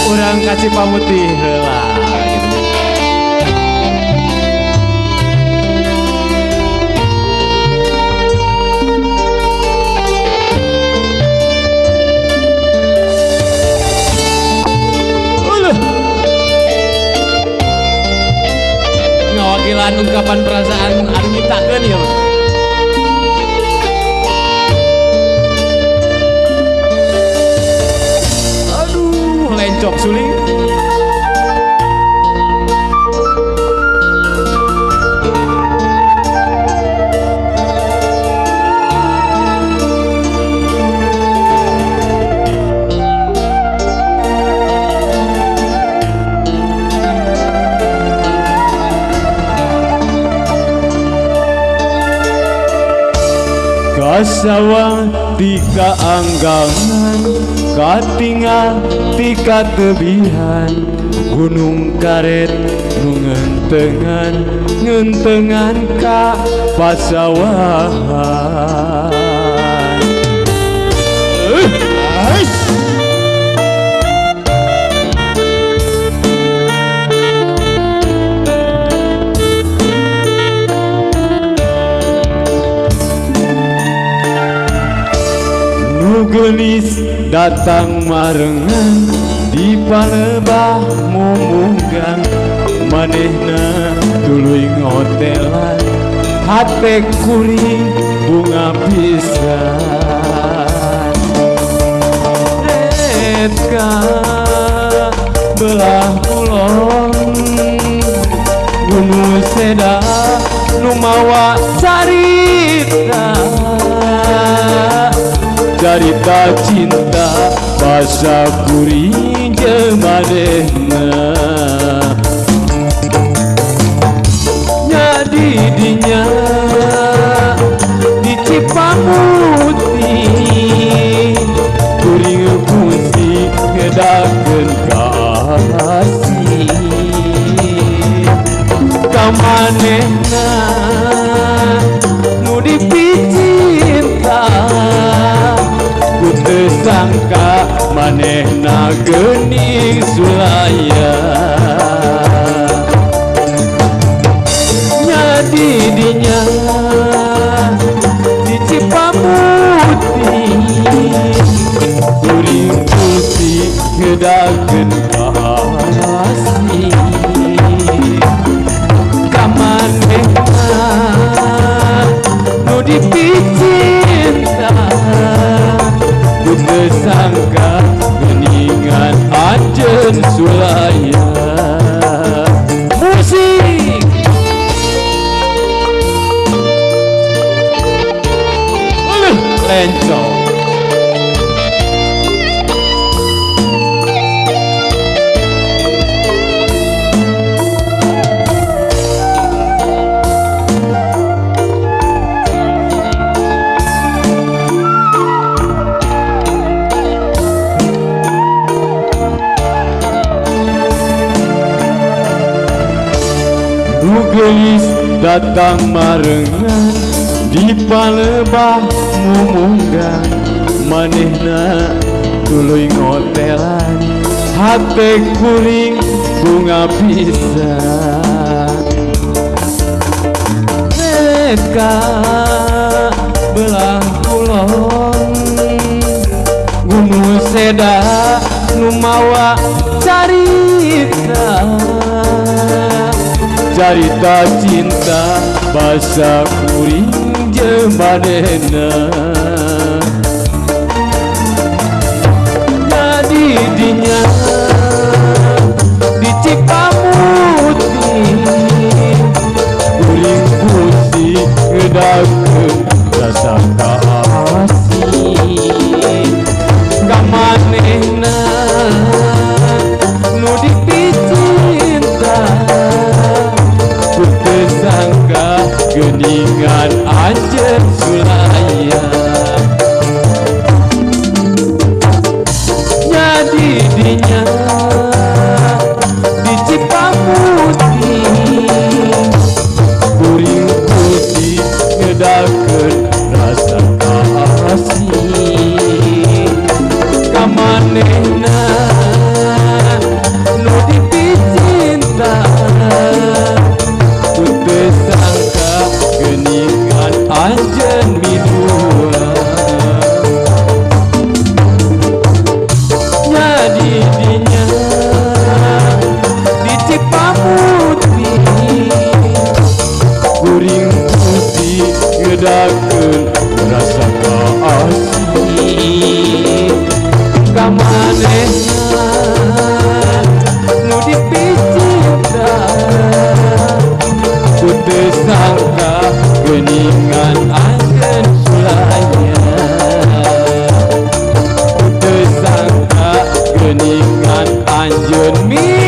Urang ka Cipamutih heula gitu. Uluh. Ngawakilan ungkapan perasaan anu nyiptakeun ieu mah. Aduh, lencok suling. Kasawang tika anggangan, katingal tika tebihan, gunung karet nu ngentengan, ngentengan ka pasawahan. Nu geulis datang marengan di palebah mumunggang, manehna tuluy ngotelan hate kuring bunga pisan. Reka belah kulon gunung seda nu mawa carita, carita cinta basa kuring jeung manehna. Nya di dinya di Cipamutih kuring kungsi ngedakeun kasih ka manehna nu dipicinta. Ku teu sangka manehna geuning sulaya. Nya di dinya di Cipamutih kuring kungsi ngedakeun kasih ka manehna nu dipicinta. Ku teu sangka geuningan anjeun sulaya. Musik. Uluh, lencong. Nu geulis datang marengan di palebah mumunggang, manehna tuluy ngotelan hate kuring bunga pisan. Reka belah kulon gunung seda nu mawa carita, carita cinta basa kuring jeung manehna. Nya di dinya di Cipamutih kuring kungsi ngedakeun rasa kasih ka manehna nu dipicinta. Ku teu sangka geuningan anjeun sulaya. Nya di dinya di Cipamutih Anjeun.